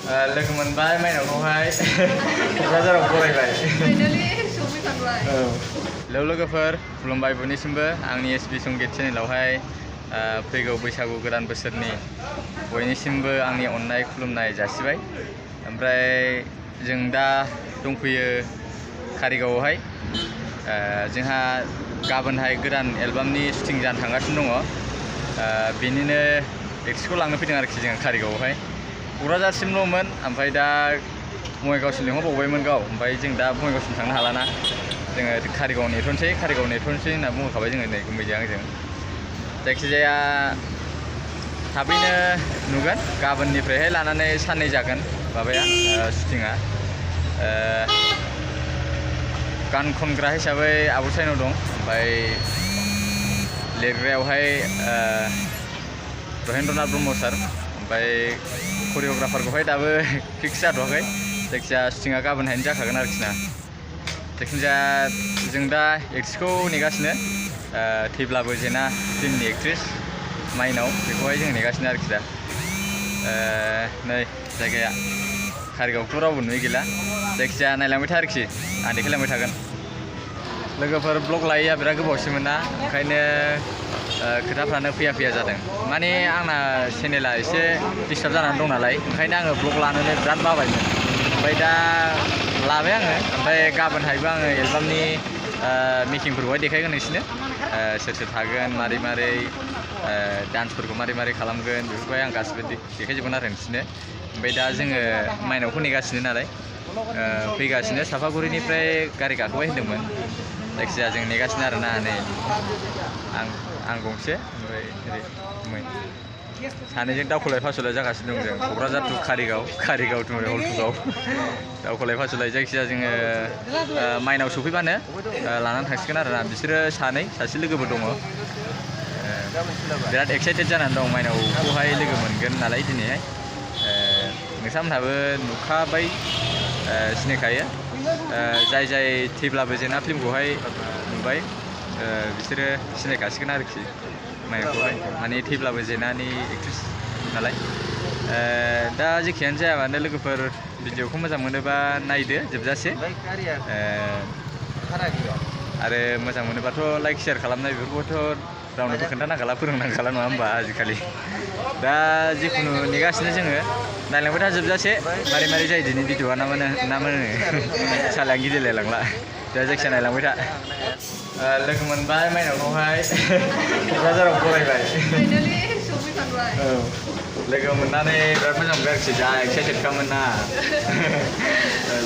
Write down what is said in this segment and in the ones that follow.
लोगो मोनबाय माइनावखौहाय क'क्राझाराव फरायबाय हेलौ लोगोफोर खुलुमबाय बयनिसिमबो आंनि एसबि संगीत चेनेलावहाय फैगौ बैसागु गोदान बोसोरनि बयनिसिमबो आंनि अननाय खुलुमनाय जासिबाय। ओमफ्राय जों दा दंफैयो कारिगावआवहाय जोंहा गाबोनहाय गोदान एलबामनि शुटिं जानो थांगासिनो दङ। बेनिनो एक्सखौ लांनो फैदों आरोखि जों कारिगावआवहाय। क'क्राझारसिमल'मोन ओमफ्राय दा बङाइगावसिम लिंहरबावबायमोन गाव, ओमफ्राय जों दा बङाइगावसिम थांनो हालाना जोङो कारिगाव नेथ'नोसै होनना बुंहरखाबाय जोङो नै गुमैजों आंजों। जायखिजाया थाबैनो नुगोन, गाबोननिफ्रायहाय लानानै साननै जागोन माबाया शुटिंआ। गान खनग्रा हिसाबै आब' साइनाव दं, ओमफ्राय लिरग्रायावहाय रहेन्द्रनाथ ब्रह्म सार, ओमफ्राय करिय'ग्राफारखौहाय दाबो फिक्स जाथ'वाखै। जायखिजाया शुटिंआ गाबोनहायनो जाखागोन आरोखि ना। जायखिजाया जों दा एक्ट्रिसखौ नेगासिनो, थैब्लाबो जेना फिल्मनि एक्ट्रिस माइनाव, बेखौहाय जों नेगासिनो आरोखि दा। नै जायगाया कारिगावखौथ' रावबो नुयै गैला। जायखिजाया नायलांबाय था आरोखि, आं देखायलांबाय थागोन। लोगोफोर ब्लग लायैया बिराद गोबावसैमोन ना, ओंखायनो खोथाफ्रानो फैया जादों। माने आंना चेनेला एसे डिस्टार्ब जानानै दं नालाय, ओंखायनो आङो ब्लग लानोनो बिराद बाबायमोन। ओमफ्राय दा लाबाय आङो, ओमफ्राय गाबोनहायबो आङो एलबामनि मेकिंफोरखौहाय देखायगोन नोंसिनो। सोर सोर थागोन, मारै डान्सफोरखौ मारै खालामगोन, बेफोरखौहाय आं गासिबो देखायजोबगोन आरो नोंसिनो। ओमफ्राय दा जोङो माइनावखौ नेगासिनो नालाय, फैगासिनो सापागुरिनिफ्राय गारि गाखोबाय होनदोंमोन। जायखिजाया जों नेगासिनो आरोना। नै आं गंसे, ओमफ्राय ओरै मै सानैजों दावखोलाय फास'लाय जागासिनो दं जों। क'क्राझार टु कारिगाव टु हल्टुगाव दावखोलाय फास'लाय। जायखिजाया जोङो माइनाव सफैबानो लानानै थांसिगोन आरोना। बिसोरो सासे लोगोबो दङ। बिराद एक्साइटेड जानानै दं माइनावखौहाय लोगो मोनगोन नालाय दिनैहाय। नोंथांमोनहाबो नुखाबाय, सिनायखायो। जाय थैब्लाबो जेना फिल्मखौहाय नुबाय, बिसोरो सिनायखासिगोन आरोखि माइनावखौहाय। माने थैब्लाबो जेनानि एक्ट्रिस नालाय। दा जेखियानो जाया मानो लोगोफोर, भिडिअखौ मोजां मोनोबा नायदो जोबजासे। आरो मोजां मोनोबाथ' लाइक शेयार खालामनाय बेफोरखौथ' रावनोबो खोन्थानांखाला, फोरोंनांखाला, नङा होमबा आजिखालि। दा जिखुनु नेगासिनो जोङो, नायलांबाय था जोबजासे। मारै जायो दिनै भिडिअआ ना मोनो सालायानो गिदिंलायलांला। दा जायखिया नायलांबाय था। लोगो मोनबाय माइनावखौहाय क'क्राझाराव फरायबाय। लोगो मोननानै बिराद मोजां मोनबाय आरोखि, जा एक्साइटेडखामोन ना।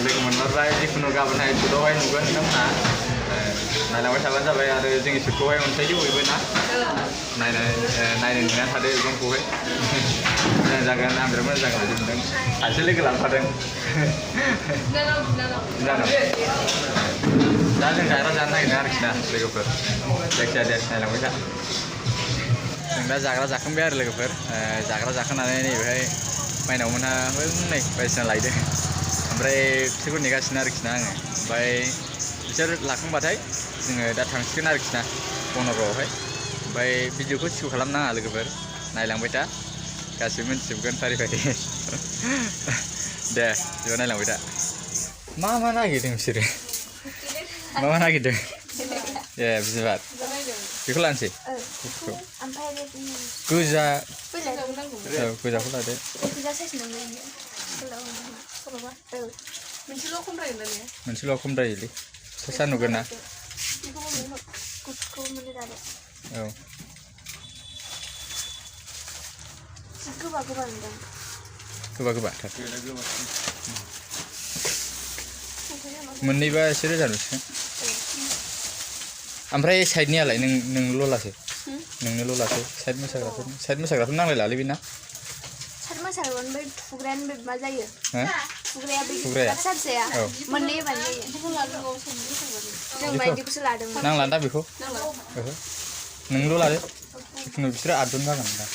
लोगो मोनबाय, जिखुनु गाबोनहाय शुटआवहाय नुगोन नोंथांमोनहा। नायलांबाय थाबानो जाबाय। आरो जोंनि शुटखौहाय अनसायदो बयबो ना, नायनो नेनानै थादो एलबामखौहाय। मोजां जागोन, आं बिराद मोजां जागोन बायदि मोनदों। सासे लोगो लांफादों। दा जों जाग्रा जानो नागिरदों आरोखि ना लोगोफोर। जायखिजाया दे नायलांबाय था। जों दा जाग्रा जाखांबाय आरो लोगोफोर। जाग्रा जाखांनानै नैबेहाय माइनावमोनहा नै बायदिसिना लायदों। ओमफ्राय बिसोरखौ नेगासिनो आरोखि ना आङो। ओमफ्राय बिसोर लाखांबाथाय जोङो दा थांसिगोन आरोखि ना बनगावआवहाय। ओमफ्राय भिडिअखौ स्किप खालामनाङा लोगोफोर, नायलांबाय था, गासिबो मिन्थिजोबगोन फारि दे बिदिबा नायलांबाय था। मा नागिरदों बिसोरो? मा नागिरदों? ए बिबार, बेखौ लानोसै। गोजा, गोजाखौ लादो। मोनसेल' खम जायोलै, सासेया नुगोन ना। औ गोबाथार। मोननैबा एसे रोजा नुसिगोन। ओमफ्राय साइडनियालाय नोंल' लासै, साइड मोसाग्राफोर नांलायलालै बेना। साइड मोसाग्रायानो बै थुग्रायानो बे मा जायो? थुग्राया फिसाया मोननै होबानो जायो। जों बायदिखौसो लादोंमोन। नांला दा बेखौ, नोंल' लादो। जिखुनु बिसोरो 8 जन जागोन दा।